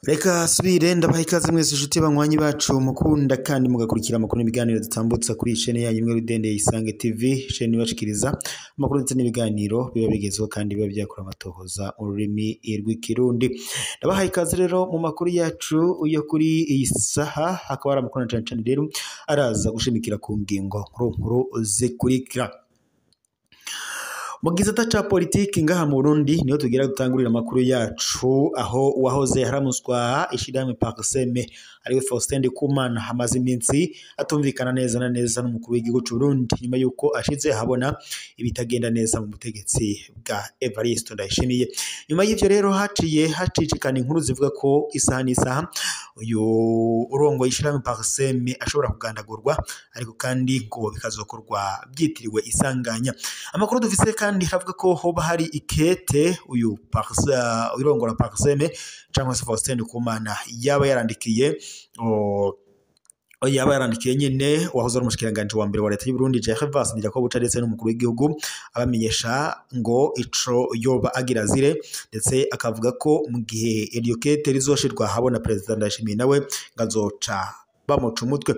Reka subire ndabaha ikaze mwese inshuti banywanyi bacu mukunda kandi mugakurikira amakuru n'ibiganiro dutambutsa kuri chaîne yanyu imwe rudende Isange TV, chaîne ibashikiriza amakuru ndetse n'ibiganiro biba bigezweho kandi biba byakora amatohoza mu rurimi rw'ikirundi. Ndabaha ikaze rero mu makuru yacu yo kuri iyi saha, hakaba hari amakuru na cane cane rero araza gushimikira ku ngingo nkuru nkuru zikurikira. Mu gisata ca politiki ngaha mu Burundi niho tugira gutangurira amakuru yacu, aho uwahoze haramuswa ishirahamwe Parseme ariwe Faustin Ndikumana hamaze iminsi atumvikana neza na neza n'umukuru w'igihugu c'u Burundi, nyuma yuko ashize habona ibitagenda neza mu butegetsi bwa Evariste Ndayishimiye. Nyuma y'ivyo rero haciye hacicikana inkuru zivuga ko isaha n'isaha uyu urongoye ishirahamwe Parseme ashobora kugandagurwa, ariko kandi ngo bikazokorwa byitiriwe isanganya. Amakuru dufise kandi havuga ko hoba hari ikete uyu urongora Parseme cyangwa se Faustin Ndikumana yaba yarandikiye nyine wahoze ari umushikiranganji wa mbere wa leta y'u Burundi Gervais Ndirakobuca ndetse n'umukuru w'igihugu, abamenyesha ngo ico yoba agira zire, ndetse akavuga ko mu gihe iryo kete rizoshirwa habona President Ndayishimiye nawe ngazoca bamuca umutwe.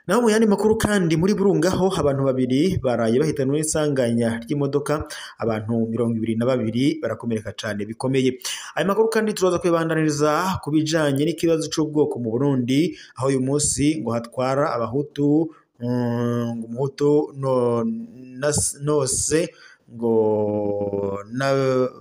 Naho mu yandi makuru kandi muri Burungaho abantu babiri baraye bahitanwe n'isanganya ry'imodoka, abantu 22 barakomereka cane bikomeye. Aya makuru kandi turaza kwibandaniriza ku bijanye n'ikibazo c'ubwoko mu Burundi, aho uyu munsi ngo hatwara abahutu ngo umuhutu nose ngo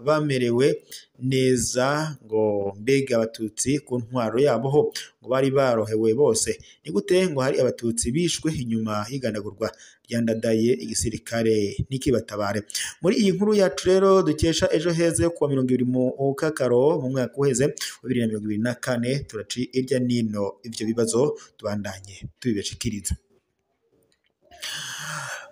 bamerewe neza, ngo mbega abatutsi ku ntwaro yabo ho ngo bari barohewe bose. Ni gute ngo hari abatutsi bishwe inyuma y'igandagurwa ryandadaye igisirikare n'ikibatabare? Muri iyi nkuru yacu rero dukesha Ejo Heza yo kuwa 20 mu Kakaro mu mwaka uheze wa 2024, turaci irya nino ivyo bibazo tubandanye tubibashikiriza.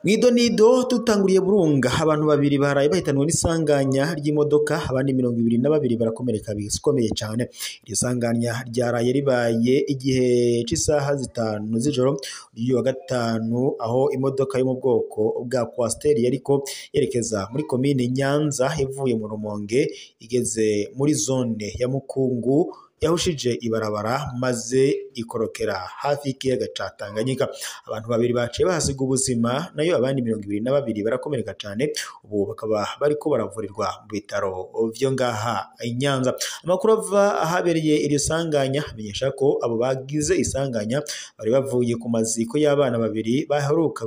Mwidonido tutanguriye Burunga, abantu babiri baraye bahitanwe n'isanganya ry'imodoka, abandi 22 barakomereka bikomeye cyane. Iryo sanganya ryaraye ribaye igihe c'isaha 5 z'ijoro ry'uyu wa gatanu, aho imodoka yo mu bwoko bwa Coaster yariko yerekeza muri komine Nyanza ivuye mu Rumonge igeze muri zone ya Mukungu yahushije ibarabara maze ikorokera hafi y'ikiyaga ca Tanganyika. Abantu babiri baciye bahasiga ubuzima, nayo abandi 22 barakomereka cane, ubu bakaba bariko baravurirwa mu bitaro vyo ngaha i Nyanza. Amakuru ava ahabereye iryo sanganya amenyesha ko abo bagize isanganya bari bavuye ku maziko y'abana babiri baheruka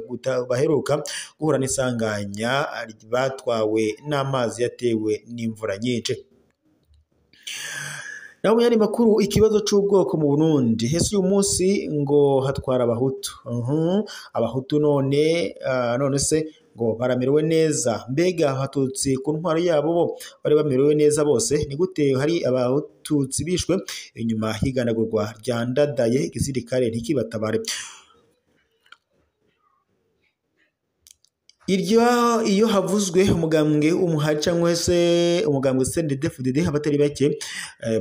guhura n'isanganya batwawe n'amazi yatewe n'imvura nyinshi. Naho mu yandi makuru, ikibazo c'ubwoko mu Burundi, hese uyu munsi ngo hatwara abahutu. Abahutu none none se ngo baramerewe neza, mbega abatutsi ku ntwaro yabo bo bari bamerewe neza bose? Ni gute hari abatutsi bishwe inyuma y'igandagurwa ryandadaye igisirikare ntikibatabare? Iryo iyo havuzwe umugambwe umuhari cyangwa se umugambwe CNDD-FDD, abatari bake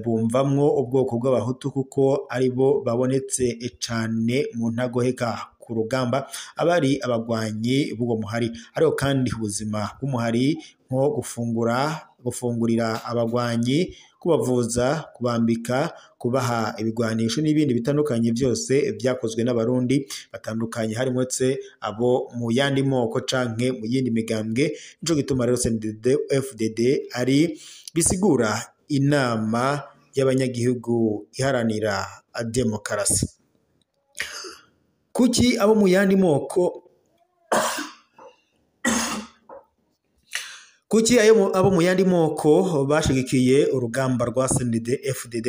bumvamwo ubwoko bw'abahutu kuko aribo babonetse cane mu ntagoheka ku rugamba, abari abagwanyi b'uwo muhari. Ariko kandi ubuzima bw'umuhari nko gufungurira abagwanyi, kubavuza, kubambika, kubaha ibigwanisho n'ibindi bitandukanye byose byakozwe n'abarundi batandukanye, harimo se abo mu yandi moko canke mu yindi migambwe. Nico gituma rero CNDD-FDD ari bisigura inama y'abanyagihugu iharanira demokarasi. Kuki abo mu yandi moko Kuki abo mu yandi moko bashigikiye urugamba rwa CNDD-FDD?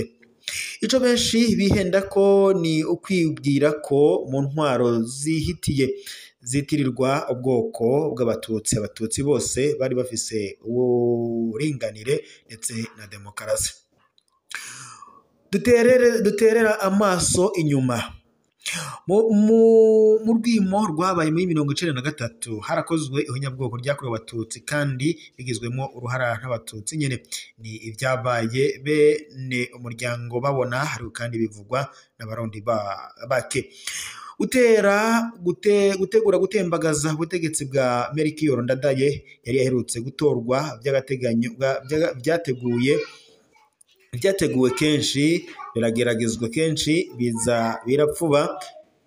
Ico benshi bihenda ko ni ukwibwira ko mu ntwaro zihitiye zitirirwa ubwoko bw'abatutsi, abatutsi bose bari bafise uburinganire ndetse na demokarasi. Duterera amaso inyuma. Mu rwimo rwabaye muri 93 harakozwe ihonyabwoko ryakorewe Abatutsi kandi bigizwemo uruhara n'Abatutsi nyene. Ni ibyabaye bene umuryango babona, ariko kandi bivugwa n'Abarundi bake. Gutegura gutembagaza ubutegetsi bwa Melchior Ndadaye yari yaherutse gutorwa by'agateganyo, byateguwe kenshi, birageragezwa kenshi, biza birapfuba.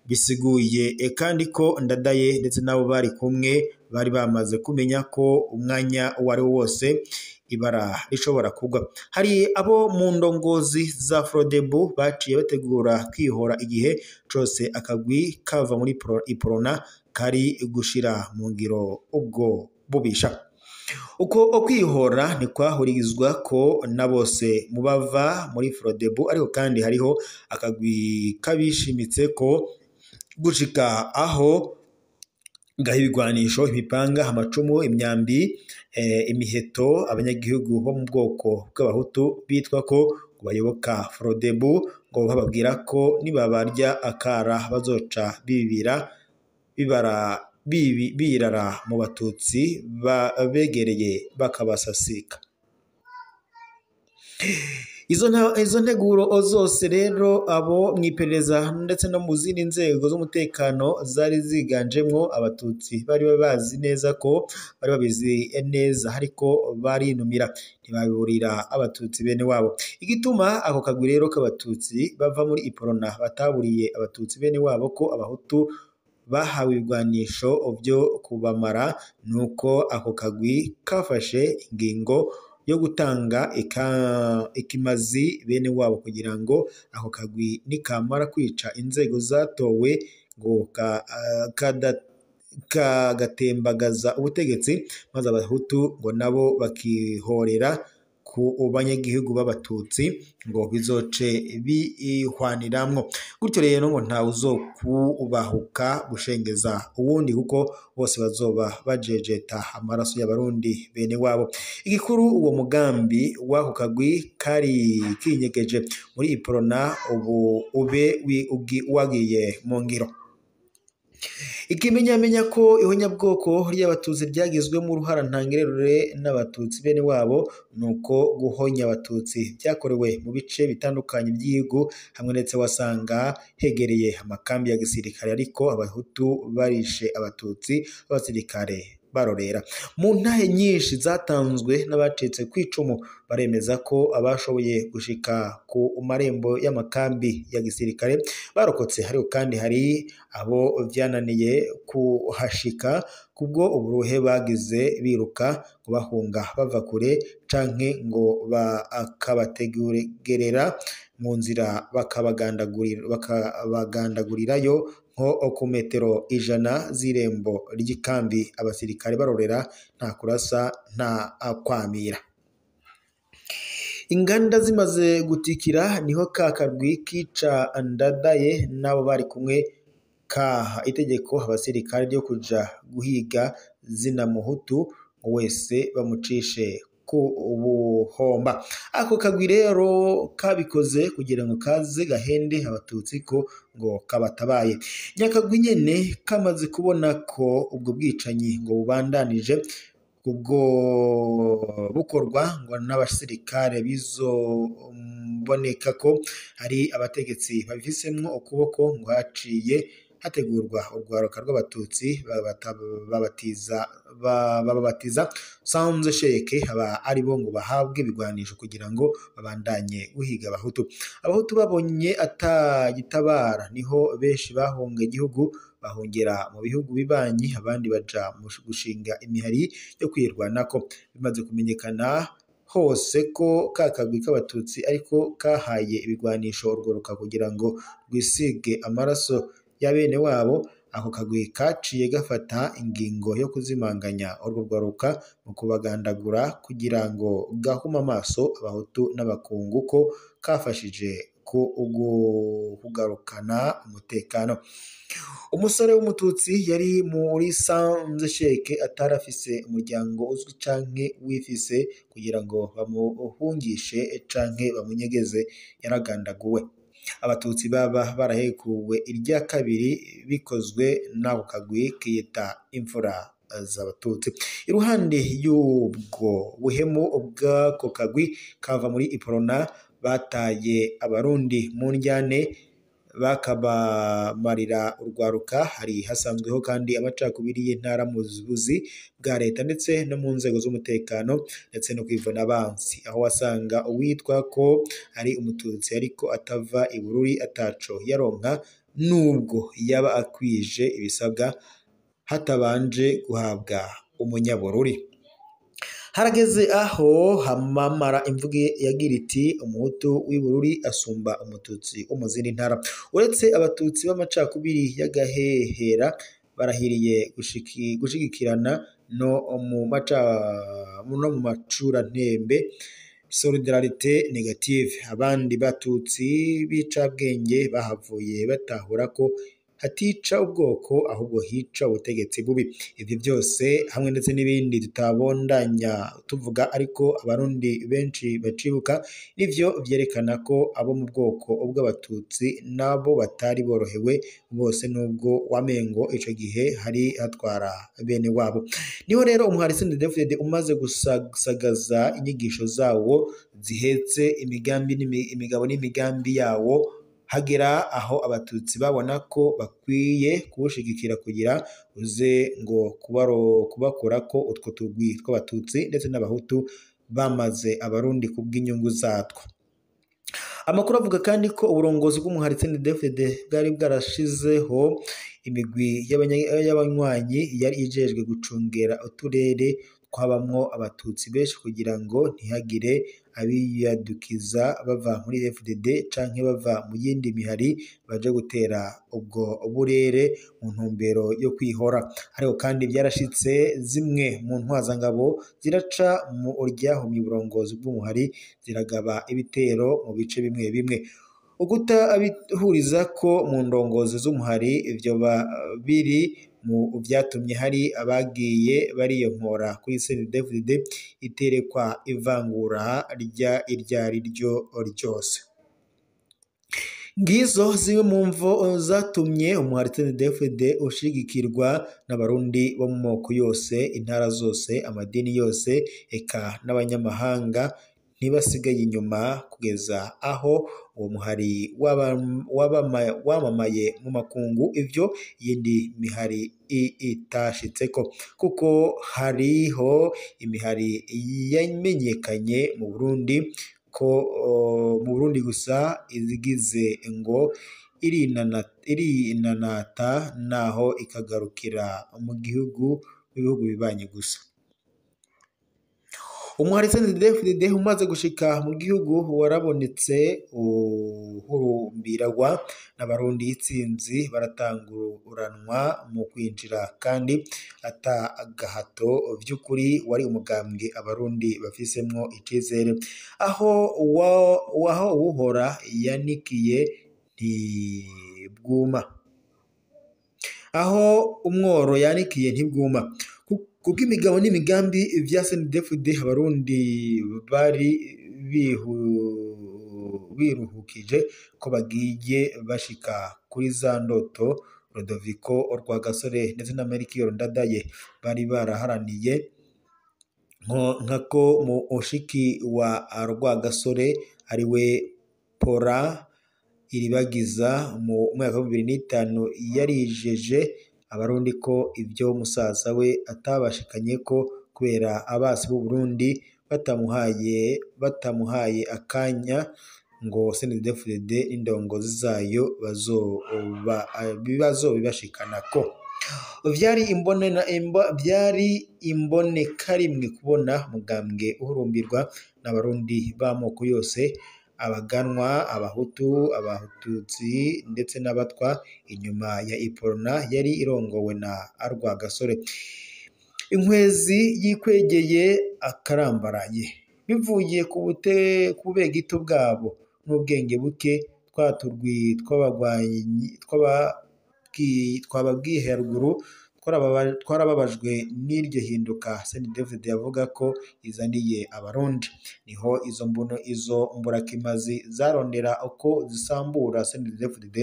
Bisiguye kandi ko Ndadaye ndetse n'abo bari kumwe bari bamaze kumenya ko umwanya uwo ari wo wose ibara rishobora kugwa. Hari abo mu ndongozi za Frodebu baciye bategura kwihora igihe cose akagwi kava muri Iprona kari gushira mu ngiro ubwo bubisha. Uko kwihora ntikwahurizwa ko na bose mu bava muri Frodebu, ariko kandi hariho akagwi kabishimitse ko gushika aho gaha ibigwanisho, imipanga, amacumu, imyambi, imiheto abanyagihugu bo mu bwoko bw'Abahutu bitwa ko bayoboka Frodebu, ngo bababwira ko nibabarya akara bazoca birara mu Batutsi begereye bakabasasika. Izo nteguro zose rero abo mw'iperereza ndetse no mu zindi nzego z'umutekano zari ziganjemwo Abatutsi bari bazi neza ko bari babizi neza, ariko barinumira ntibabiburira Abatutsi bene wabo. Igituma ako kagwi rero k'Abatutsi bava muri Iprona bataburiye Abatutsi bene wabo ko Abahutu bahawe ibigwanisho byo kubamara, nuko ako kagwi kafashe ingingo yo gutanga ikimazi bene wabo kugira ngo ako kagwi nikamara kwica inzego zatowe ngo kagatembagaza ubutegetsi, maze Abahutu ngo nabo bakihorera ku banyagihugu b'Abatutsi ngo bizoce bihwaniramwo. Gutyo rero ngo ntawe uzokubahuka gushengeza uwundi, kuko bose bazoba bajejeta amaraso y'Abarundi bene wabo. Igikuru uwo mugambi w'ako kagwi kari kinyegeje muri Iprona ubu ube wagiye mu ngiro. Ikimenyamenya ko ihonyabwoko ry'Abatutsi ryagizwemo uruhara ntangerere n'Abatutsi bene wabo, nuko guhonya Abatutsi byakorewe mu bice bitandukanye by'igihugu, hamwe ndetse wasanga hegereye amakambi ya gisirikare, ariko Abahutu barishe Abatutsi abasirikare barorera. Mu ntahe nyinshi zatanzwe n'abacitse ku icumu baremeza ko abashoboye gushika ku marembo y'amakambi ya gisirikare barokotse, ariko kandi hari abo vyananiye kuhashika kubwo uburuhe bagize biruka ngo bahunga bava kure, canke ngo bakabategerera mu nzira bakabagandagurirayo nko ku metero 100 z'irembo ry'ikambi, abasirikare barorera nta kurasa nta kwamira. Inganda zimaze gutikira niho ka karwi kica Ndadaye n'abo bari kumwe kaha itegeko abasirikare ryo kuja guhiga zina Muhutu wese bamucishe ku buhomba. Ako kagwi rero kabikoze kugira ngo kaze gahende Abatutsi ko ngo kabatabaye. Nyakagwi nyene kamaze kubona ko ubwo bwicanyi ngo bubandanije ubwo bukorwa ngo n'abasirikare bizoboneka ko hari abategetsi babifisemwo ukuboko, ngo haciye hategurwa urwaruka rw'Abatutsi bababatiza sanze sheke, aba aribo ngo bahabwe ibigwanisho kugira ngo babandanye guhiga Abahutu. Abahutu babonye atagitabara niho benshi bahunga igihugu bahungira mu bihugu bibanyi, abandi baja gushinga imihari yo kwirwanako. Bimaze kumenyekana hose ko ka kagwi k'Abatutsi ariko kahaye ibigwanisho urwaruka kugira ngo rwisige amaraso ya bene wabo, ako kagwi kaciye gafata ingingo yo kuzimanganya urwo rwaruka mu kubagandagura kugira ngo gahume amaso Abahutu n'abakungu ko kafashije kugarukana umutekano. Umusore w'Umututsi yari muri sanze sheke atarafise umuryango uzwi canke wifise kugira ngo bamuhungishe canke bamunyegeze, yaragandaguwe. Abatutsi baba barahekuwe irya kabiri bikozwe n'ako kagwi kiyita imfura z'abatutsi. Iruhande y'ubwo buhemu bw'ako kagwi kava muri Iprona, bataye abarundi mu njyane bakabamarira urwaruka. Hari hasanzweho kandi amacakubiri y'intara mu buzi bwa leta ndetse no mu nzego z'umutekano ndetse no kwivuna abansi, aho wasanga uwitwa ko ari umututsi ariko atava i Bururi ataco yaronka nubwo yaba akwije ibisabwa hatabanje guhabwa umunyabururi. Harageze aho hamamara imvugo yagira iti umuhutu w'i Bururi asumba umututsi wo mu zindi ntara. Uretse abatutsi b'amacakubiri y'agahehera barahiriye gushigikirana no mu macurantembe solidarité négative, abandi batutsi b'icabwenge bahavuye batahura ko hatica ubwoko ahubwo hica ubutegetsi bubi. Ivyo byose hamwe ndetse n'ibindi tutabondanya tuvuga, ariko abarundi benshi bacibuka, nivyo vyerekana ko abo mu bwoko bw'abatutsi nabo batari borohewe bose, nubwo wamengo ico gihe hari hatwara bene wabo. Niho rero umuhari CNDD-FDD umaze gusagaza inyigisho zawo zihetse imigambi imigabo n'imigambi yawo, hagera aho abatutsi babona ko bakwiye kuwushigikira kugira uze ngo kubakurako utwo tugwi tw'abatutsi ndetse n'abahutu bamaze abarundi kubw'inyungu zatwo. Amakuru avuga kandi ko uburongozi bw'umuhari CNDD-FDD bwari bwarashizeho imigwi y'abanywanyi yari ijejwe gucungera uturere twabamwo abatutsi benshi kugira ngo ntihagire abiyadukiza bava muri FDD canke bava mu yindi mihari baje gutera ubwo burere mu ntumbero yo kwihora. Ariko kandi byarashitse zimwe mu ntwazangabo ziraca mu ryahumye uburongozi bw'umuhari ziragaba ibitero mu bice bimwe bimwe. Uguta abihuriza ko mu ndongozi z'umuhari ivyo biri mu vyatumye hari abagiye bariyonkora kuri CNDD-FDD iterekwa ivangura rya iryari ryo ryose. Ngizo zimwe mu mvo zatumye umuhari CNDD-FDD ushigikirwa n'abarundi bo mu moko yose, intara zose, amadini yose, eka n'abanyamahanga ntibasigaye inyuma, kugeza aho uwo muhari wamamaye mu makungu ivyo yindi mihari itashitseko, kuko hariho imihari yamenyekanye mu Burundi ko mu Burundi gusa izigize ngo irinanata naho ikagarukira mu gihugu ibihugu bibanye gusa. Umuhari CNDD-FDD umaze gushika mu gihugu warabonetse uhurumbirwa n'abarundi itsinzi baratanguranwa mu kwinjira kandi ata gahato vy'ukuri wari umugambwe abarundi bafisemwo icizere, aho uwuhora yanikiye ntibwuma, aho umworo yanikiye ntibwuma. Kubw'imigabo n'imigambi vya CNDD-FDD abarundi bari biruhukije ko bagiye bashika kuri za ndoto Rodoviko Rwagasore ndetse na Melchior Ndadaye bari baraharaniye, nkako mu mushiki wa Rwagasore ariwe Pora Iribagiza mu mwaka wa 2005 yarijeje abarundi ko ibyo musaza we atabashikanye ko kubera abasi b'u Burundi batamuhaye akanya ngo CNDD-FDD n'indongozi zayo bazobibashikanako. Vyari imbonekarimwe kubona mugambwe uhurumbirwa n'abarundi b'amoko yose, abaganwa, abahutu, abatutsi ndetse n'abatwa, inyuma ya Iprona yari irongowe na Rwagasore. Inkwezi yikwegeye akarambaraye bivuye ku bubegito bwabo n'ubwenge buke, twa turwi twababwiye haruguru Twarababajwe n'iryo hinduka CNDD-FDD yavuga ko izaniye Abarundi. Niho izo mbuno izo mburakimazi zarondera uko zisambura CNDD-FDD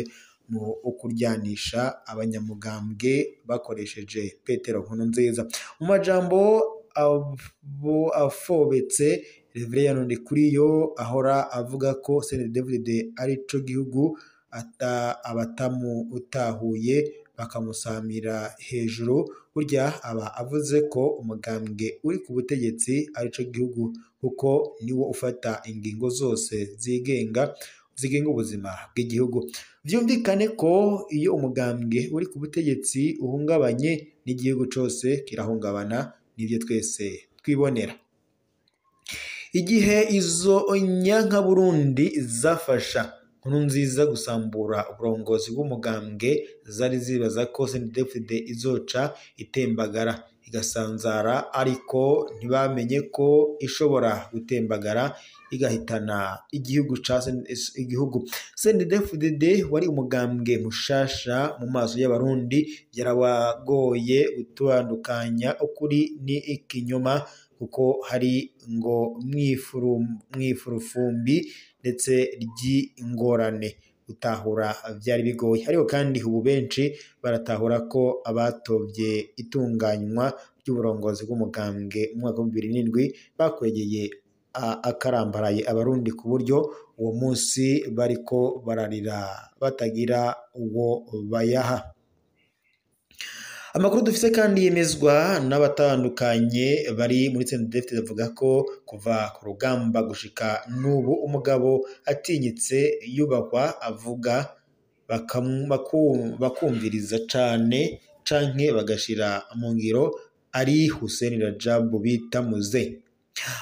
mu kuryanisha abanyamugambwe bakoresheje Petero Nkurunziza. Mu majambo afobetse, Reverien Ndikuriyo ahora avuga ko CNDD-FDD arico gihugu abatamutahuye bakamusamira hejuru. Burya aba avuze ko umugambwe uri ku butegetsi arico gihugu, kuko niwo ufata ingingo zose zigenga ubuzima bw'igihugu. Vyumvikane ko iyo umugambwe uri ku butegetsi uhungabanye, n'igihugu cose kirahungabana, nivyo twese twibonera. Igihe izo nyankaburundi zafasha Nkurunziza gusambura uburongozi bw'umugambwe, zari zibaza ko CNDD-FDD izoca itembagara igasanzara, ariko ntibamenye ko ishobora gutembagara igahitana igihugu ca igihugu. CNDD-FDD wari umugambwe mushasha mu maso y'Abarundi, byarabagoye gutandukanya ukuri ni ikinyoma, kuko hari ngo mwifurufumbi ndetse ry'ingorane gutahura byari bigoye. Ariko kandi ubu benshi baratahura ko abatovye itunganywa ry'uburongozi bw'umugambwe mu mwaka wa 2007 bakwegeye akarambaraye Abarundi, ku buryo uwo munsi bariko bararira batagira uwo bayaha. Amakuru dufise kandi yemezwa n'abatandukanye bari muri CNDD-FDD avuga ko kuva ku rugamba gushika n'ubu umugabo atinyitse yubakwa avuga bakumviriza cane canke bagashira mu ngiro ari Hussein Rajab bita Muze.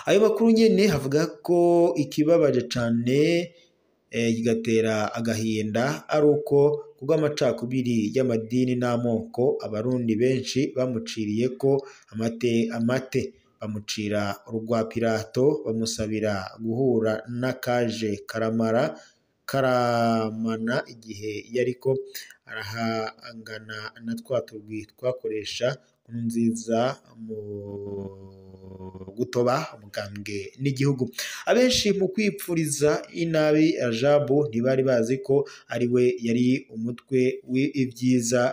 Ayo makuru nyene avuga ko ikibabaje cane kigatera agahinda ari uko kubw'amacakubiri y'amadini n'amoko Abarundi benshi bamuciriye ko amate bamucira urwa Pilato, bamusabira guhura n'akaje karamana igihe yariko arahangana na twa turwi twakoresha Nkurunziza mu gutoba umugambwe n'igihugu. Abenshi mu kwipfuriza inabi Rajab ntibari bazi ko ari we yari umutwe w'ibyiza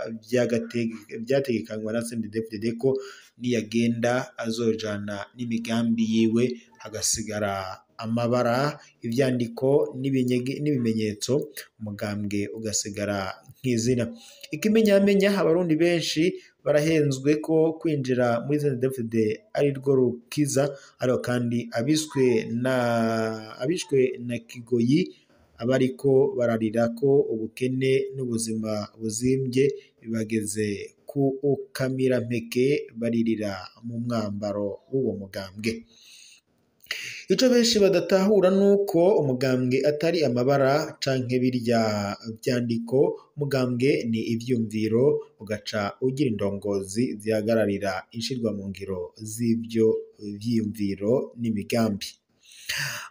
vyategekanywa na CNDD-FDD, ko niyagenda azojana n'imigambi yiwe, hagasigara amabara, ivyandiko n'ibimenyetso, umugambwe ugasigara nk'izina. Ikimenyamenya, Abarundi benshi barahenzwe ko kwinjira muri CNDD-FDD ari rwo rukiza, ariko kandi abishwe na Kigoyi abariko bararira ko ubukene n'ubuzima buzimbye bibageze ku ukamirampeke, baririra mu mwambaro w'uwo mugambwe. Ico benshi badatahura nuko umugambwe atari amabara canke birya vyandiko, umugambwe ni ivyumviro, ugaca ugira indongozi zihagararira ishirwa mu ngiro z'ivyo vyiyumviro n'imigambi.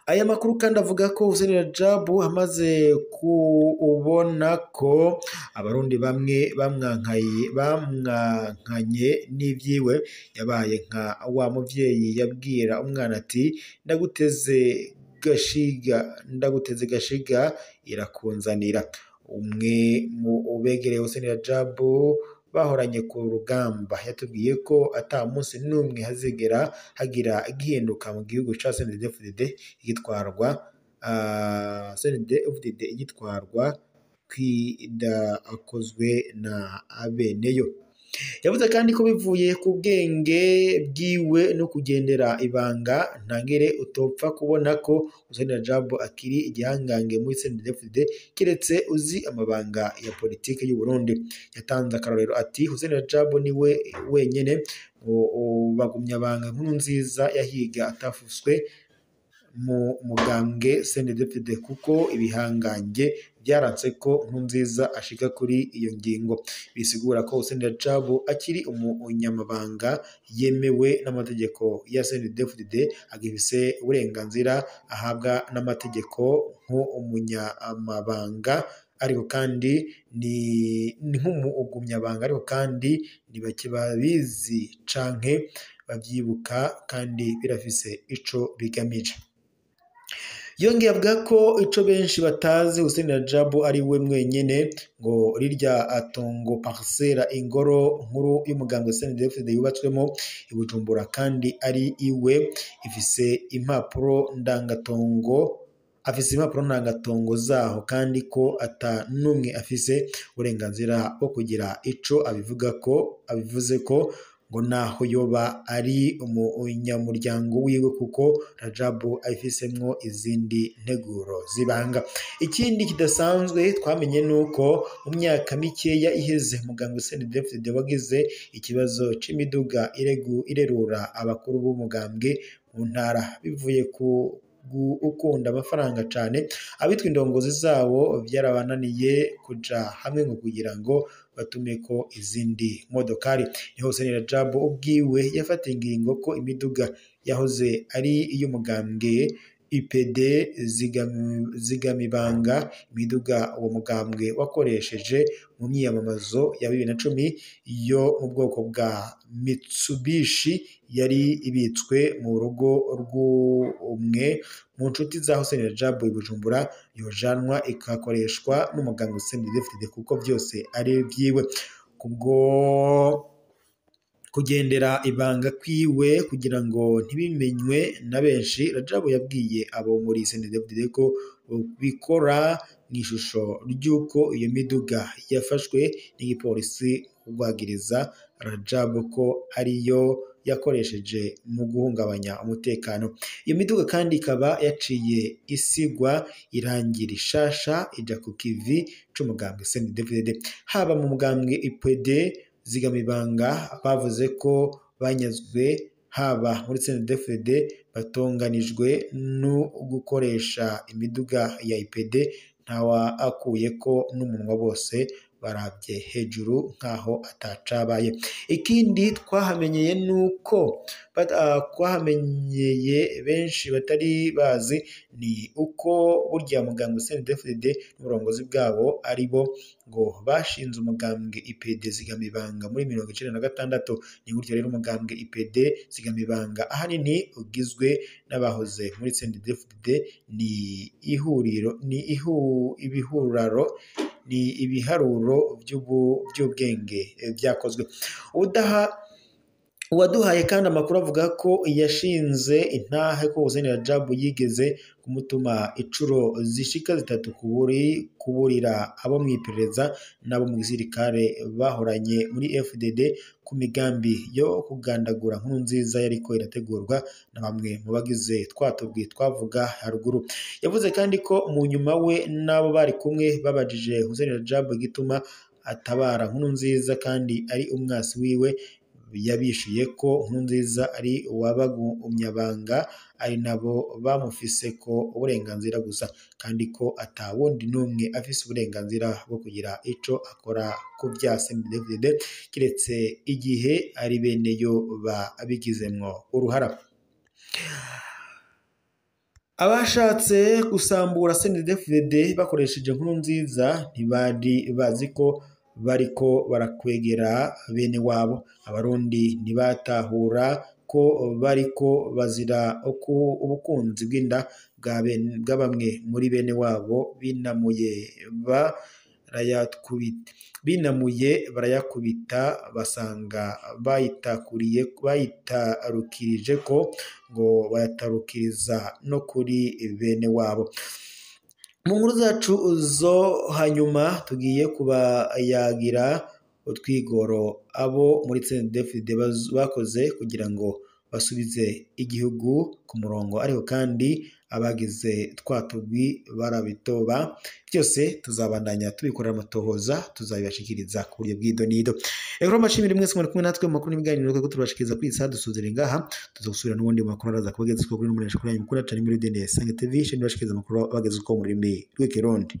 Aya makuru kandi avuga ko Hussein Rajab amaze kubona ko Abarundi bamwe bamwankanye n'ivyiwe, yabaye nka wa muvyeyi yabwira umwana ati ndaguteze gashiga irakunzanira. Umwe mu begereye Hussein Rajab bahoranye ku rugamba yatubwiye ko ata munsi n'umwe hazigera hagira igihinduka mu gihugu ca CNDD-FDD igitwarwa CNDD-FDD igitwarwa kwidakozwe na abeneyo. Yavuze kandi ko bivuye ku bwenge bwiwe no kugendera ibanga ntangere utopfa kubona ko Hussein Rajab akiri igihangange muri CNDD-FDD keretse uzi amabanga ya politike y'u Burundi. Yatanze akarorero ati Hussein Rajab niwe wenyene bagumyabanga Nkurunziza yahiga atafuswe mu mugambwe CNDD-FDD kuko ibihangange byaranse ko Nkurunziza ashika kuri iyo ngingo. Bisigura ko Hussein Rajab akiri umunyamabanga yemewe n'amategeko ya CNDD-FDD, agifise uburenganzira ahabwa n'amategeko nk'umunyamabanga ariko kandi ni nk'umugumyabanga, ariko kandi ni bake babizi canke bavyibuka, kandi birafise ico bigamije. Yongeye avuga ko ico benshi batazi Hussein Rajabu ari we mwenyene ngo rirya atongo parcelle ingoro nkuru y'umugambwe CNDD-FDD yubatswemo i Bujumbura kandi ari iwe, ifise impapuro ndangatongo, afise impapuro ndangatongo zaho, kandi ko ata n'umwe afise uburenganzira bwo kugira ico abivuga ko abivuze ko ngo naho yoba ari umunyamuryango wiwe, kuko Rajabu abifisemwo izindi nteguro zibanga. Ikindi kidasanzwe twamenye nuko mu myaka mikeya iheze umugambwe CNDD-FDD wagize ikibazo c'imiduga irerura abakuru b'umugambwe mu ntara bivuye ku ukunda amafaranga cane. Abitwa indongozi zabo byarabananiye kuja hamwe ngo kugira ngo batumeko izindi modokari. Niho Hussein Rajabu ubwiwe yafata ingingo ko imiduga yahoze ari iy'umugambwe UPD zigamibanga, imiduga uwo mugambwe wakoresheje mu myiyamamazo ya 2010 yo mu bwoko bwa Mitsubishi yari ibitswe mu rugo rw'umwe mu nshuti za Hussein Rajabu i Bujumbura, yojanwa ikakoreshwa n'umugambwe CNDD-FDD kuko byose ari vyiwe. Kubwo kugendera ibanga kwiwe kugira ngo ntibimenywe na benshi, Rajabu yabwiye abo muri CNDD-FDD ko bikora mu ishusho ry'uko iyo miduga yafashwe n'igipolisi kugwagiriza Rajabu ko ariyo yakoresheje mu guhungabanya umutekano. Iyo miduga kandi ikaba yaciye isigwa irangi rishasha ija ku kivi c'umugambwe CNDD-FDD. Haba mu mugambwe IPD zigamibanga bavuze ko banyazwe, haba muri CNDD-FDD batonganijwe no gukoresha imiduga ya IPD, ntawa akuyeko n'umunwa, bose barabye hejuru nkaho atacabaye. Ikindi twahamenyeye nuko twahamenyeye benshi batari bazi ni uko burya mugambwe CNDD-FDD n'uburongozi bwabo ari bo ngo bashinze umugambwe IPD zigamibanga muri 1996. Ni gutyo rero umugambwe IPD zigamibanga ahanini ugizwe n'abahoze muri CNDD-FDD, ni ihuriro ni ibihuraro ni ibiharuro by'ubwenge byakozwe. Uwaduhaye kandi amakuru avuga ko yashinze intahe ko Hussein Rajabu yigeze kumutuma incuro zishika zitatu kuburira abo mu iperereza n'abo mu gisirikare bahoranye muri FDD ku migambi yo kugandagura Nkurunziza yariko irategurwa na bamwe mu bagize twa tugwi twavuga haruguru. Yavuze kandi ko mu nyuma we n'abo bari kumwe babajije Hussein Rajabu igituma atabara Nkurunziza kandi ari umwasi wiwe, yabishuye ko Nkurunziza ari uwabagumyabanga, ari nabo bamufise ko uburenganzira gusa, kandi ko atawundi n'umwe afise uburenganzira bwo kugira ico akora ku vya CNDD-FDD kiretse igihe ari beneyo babigizemwo uruhara. Abashatse gusambura CNDD-FDD bakoresheje Nkurunziza ntibari bazi ko bariko barakwegera bene wabo. Abarundi ntibatahura ko bariko bazira ubukunzi bw'inda bwa bamwe muri bene wabo binamuye barayakubita, basanga bayitarukirije ko ngo bayatarukiriza no kuri bene wabo. Mu nkuru zacu zo hanyuma tugiye kubayagira utwigoro abo muri CNDD-FDD bakoze kugira ngo basubize igihugu ku murongo, ariko kandi abagize twa tugwi barabitoba. Byose tuzabandanya tubikorera amatohoza, tuzabibashikiriza ku buryo bw'idonido. Rero mbashimire mwese mwari kumwe natwe mu makuru n'ibiganiro twari turabashikiriza kuri iyi saha. Dusuzire ngaha, tuzosubira n'ubundi mu makuru araza kubagezako kuri n'umunesha kuri yanyu mukuru cyane muri DNS Sange TV, bashikiriza amakuru abagezako mu rurimi rw'ikirundi.